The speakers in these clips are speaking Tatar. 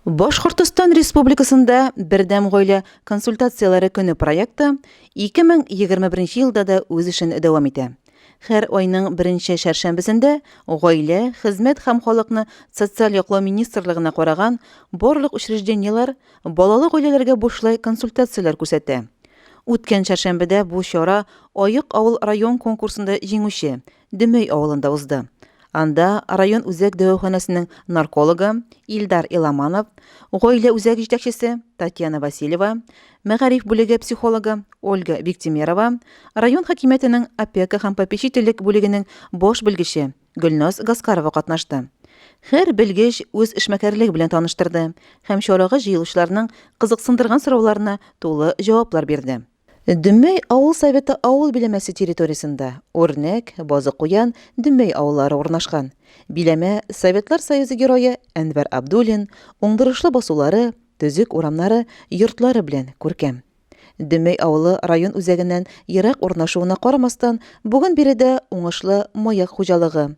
Башкортостан Республикасында Бердәм гаилә консультацияләре көне проекты 2021 елда да үз эшен дәвам итә. Һәр айның беренче чәршәмбесендә Гаилә, хезмәт һәм халыкны социаль яклау министрлыгына караган барлык учреждениеләр балалы гаиләләргә бушлай консультацияләр күрсәтә. Үткән чәршәмбедә бу чара Аек авыл район конкурсында җиңүче Дөмәй авылында узды. Анда район үзәк дәваханәсенең наркологы Илдар Иламанов, гаилә үзәге җитәкчесе Татьяна Васильева, мәгариф бүлеге психологы Ольга Биктимерова, район хакимиятенең опека һәм попечительлек бүлегенең баш белгече Гөлназ Гаскарова катнашты. Һәр белгеч үз эшмәкәрлеге белән таныштырды һәм чарага җыелучыларның кызыксындырган сорауларына тулы җаваплар бирде. Дөмәй авыл советы авыл биләмәсе территориясендә Үрнәк, Базыкуян, Дөмәй авыллары урнашкан. Биләмә Советлар Союзы Герое Әнвәр Абдуллин, уңдырышлы басулары, төзек урамнары, йортлары белән күркәм. Дөмәй авылы район үзәгеннән ерак урнашуына карамастан, бүген биредә уңышлы Маяк хуҗалыгы,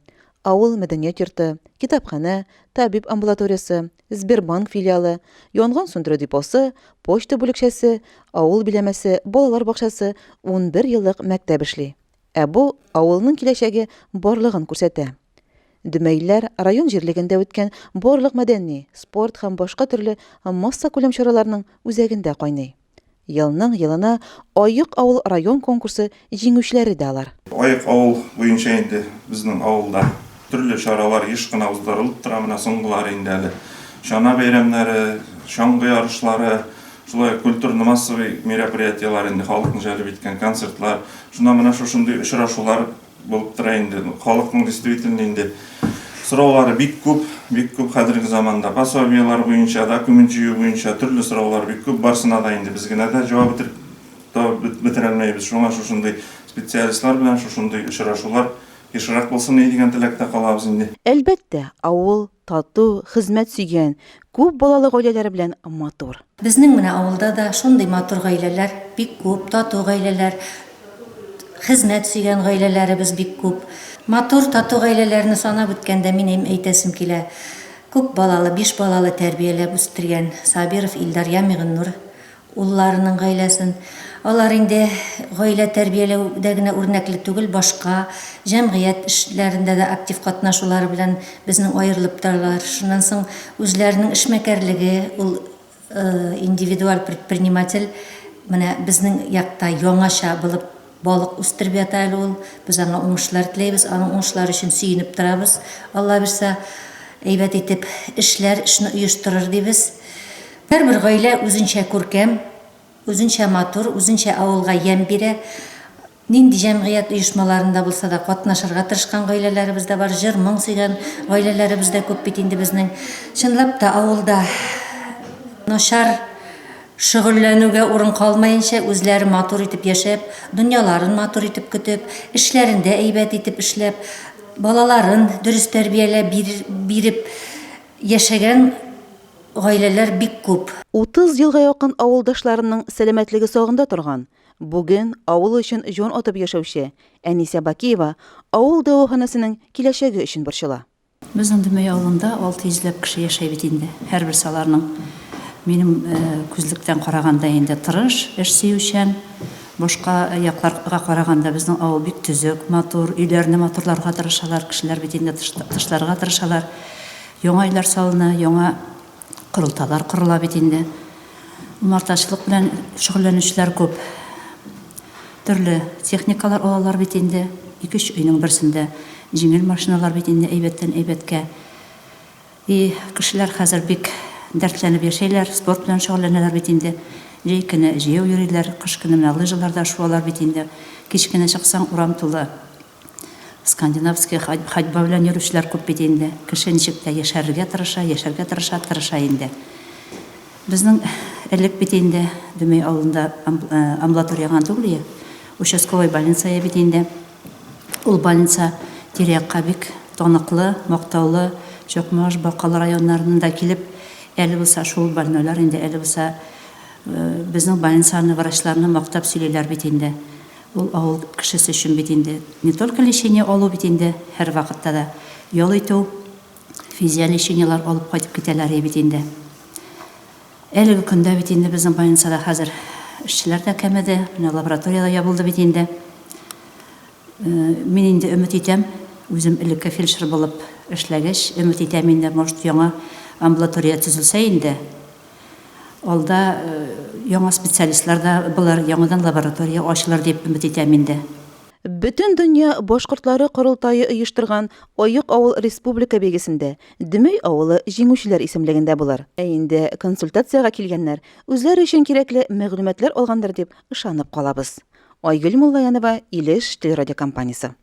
авыл мәдәният йорты, китапханә, табиб амбулаториясе, Сбербанк филиалы, янгын сүндерү депосы, почта бүлекчәсе, авыл биләмәсе, балалар бакчасы, 11 еллык мәктәп эшли. Ә бу авылның киләчәге барлыгын күрсәтә. Дөмәйлеләр район җирлегендә үткән барлык мәдәни, спорт һәм башка төрле массакүләм чараларның үзәгендә кайный. Елның елына Аек авыл район конкурсы җиңүчеләре дә алар. Аек авыл буенча инде безнең авылда төрле чаралар еш кына уздырылып тора. Менә соңгылары инде әле чана бәйрәмнәре, чаңгы ярышлары, шулай ук культурно-массовый мероприятиеләр инде халыкны җәлеп иткән концертлар. Шуннан менә шушындый очрашулар Булып тора инде. Халыкның действительно инде сораулары бик күп, бик күп хәзерге заманда. Пособиелар буенча, документ җыю буенча төрле сораулар бик күп. Барсына да инде без генә дә җавап бетереп табып бетерә алмыйбыз. Шуңа шушындый специалистлар белән шушындый очрашулар ешрак булсын иде дигән теләктә калабыз инде. Әлбәттә, авыл Тату, хезмәт сөйгән, күп балалы гаиләләре белән матур. Безнең менә авылда да шундый матур гаиләләр бик күп, тату гаиләләр, хезмәт сөйгән гаиләләребез бик күп. Матур, тату гаиләләрне санап үткәндә минем әйтәсем килә, күп балалы, биш балалы тәрбияләп үстергән Сабиров Илдар Ямигыннур Улларының гаиләсен. Алар инде гаилә тәрбияләүдә генә үрнәкле түгел, башка җәмгыять эшләрендә дә актив катнашулары белән безнең аерылып торалар. Шуннан соң үзләренең эшмәкәрлеге, ул индивидуаль предприниматель, менә безнең якта яңача булып балык үстереп ята әле ул. Без аңа уңышлар теләйбез, аның уңышлары өчен сөенеп торабыз. Алла бирса, әйбәт итеп эшләр, эшне оештырыр дибез. Һәрбер гаилә үзенчә күркәм, үзенчә матур, үзенчә авылга ямь бирә. Нинди җәмгыять оешмаларында булса да катнашырга тырышкан гаиләләребез дә бар, җыр-моң сөйгән гаиләләребез дә күп бит инде безнең. Чынлап та авылда начар шөгыльләнүгә урын калмаенча, үзләре матур итеп яшәп, дөньяларын матур итеп көтеп, эшләрендә әйбәт итеп эшләп, балаларын дөрес тәрбияләп биреп яшәгән Гаиләләр бик күп. 30 елга якын авылдашларының сәламәтлеге сагында торган, бүген авыл өчен җан атып яшәүче Әнисә Бакиева авыл дәваханәсенең киләчәге өчен борчыла. Безнең Дөмәй авылында 600 ләп кеше яшәй бит инде. Һәрберсе аларның, минем күзлектән караганда инде, тырыш, эш сөючән. Башка якларга караганда безнең авыл бик төзек, матур, өйләрне матурларга тырышалар, кешеләр бит инде тышларга тырышалар. Яңа өйләр салына, яңа корылталар корыла бит инде. Умартачылык белән шөгыльләнүчеләр күп. Төрле техникалар алалар бит инде. Ике-өч өйнең берсендә җиңел машиналар бит инде әйбәттән әйбәткә. И кешеләр хәзер бик дәртләнеп яшәйләр, спорт белән шөгыльләнәләр бит инде. Җәй көне җәяү йөриләр, кыш көне менә лыжаларда шуалар бит инде. Кич кенә чыксаң, урам тулы. Скандинавский ходьба белән йөрүчеләр күп бит инде. Кеше ничек тә яшәрергә тырыша, яшәргә тырыша, тырыша инде. Безнең элек бит инде Дөмәй авылында амбулатория гына түгел ие, участковый больница ие бит инде. Ул больница тирә-якка бик таныклы, мактаулы. Чакмагыш, Бакалы районнарыннан да килеп, әле булса шул больнойлар инде, әле булса безнең больницаны, врачларны мактап сөйлиләр бит инде. Ул авыл кешесе өчен бит инде не только лечение алу бит инде, һәрвакытта да ял итү, физиолечениелар алып кайтып китәләр бит инде. Әлеге көндә бит инде безнең больницада хәзер эшчеләр дә кәмеде, менә лаборатория дә ябылды бит инде. Мин инде өмет итәм, үзем элекке фельдшер булып эшләгәч, өмет итәм инде, может, яңа амбулатория төзелсә инде, алда яңа специалистлар да булыр, яңадан лаборатория ачылыр дип өмет итәм инде. Бөтендөнья башкортлары корылтае оештырган Аек авыл республика бәйгесендә Дөмәй авылы җиңүчеләр исемлегендә булыр. Ә инде консультациягә килгәннәр үзләре өчен кирәкле мәгълүматлар алгандыр дип ышанып калабыз. Айгөл Муллаянова, Илеш телерадиокомпаниясе.